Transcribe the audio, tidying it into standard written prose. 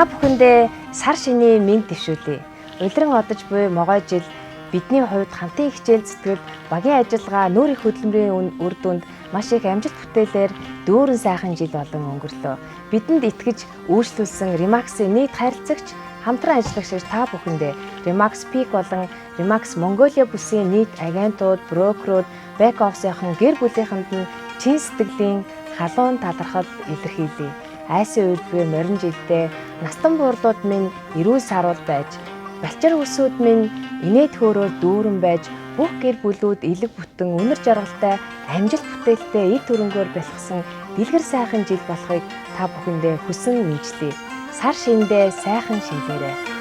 Та бүхэндээ сар шинийн мэнд дэвшүүлье. Улиран одож буй могой жил бидний хувьд хамтын хичээл зүтгэл, багийн ажиллагаа, нүүр их хөдөлмөрийн үр дүнд маш их амжилт бүтээлээр дүүрэн сайхан жил болон өнгөрлөө. Бидэнд итгэж үйлчлүүлсэн RE/MAX-ийн нийт харилцагч, хамтран ажиллагч та бүхэндээ RE/MAX Peak болон RE/MAX Mongolia бүсийн нийт агентууд, брокерууд, back office-ийн гэр бүлийнхэнд нь чин сэтгэлийн халуун талархал илэрхийлье. Айсан уйлбгүй морин жилдээ настан буурлууд минь эрүүл саруул байж, балчир хөрсүүд минь инээд хөөрөөр дүүрэн байж, бүх гэр бүлүүд элэг бүтэн үнэр жаргалтай амжилт бүтээлтэй эд хөрөнгөөр бэлхсэн дэлгэр сайхан жил болохыг та бүхэндээ хүсэн мэндчилье. Сар шинэдээ сайхан шинэлээрэй.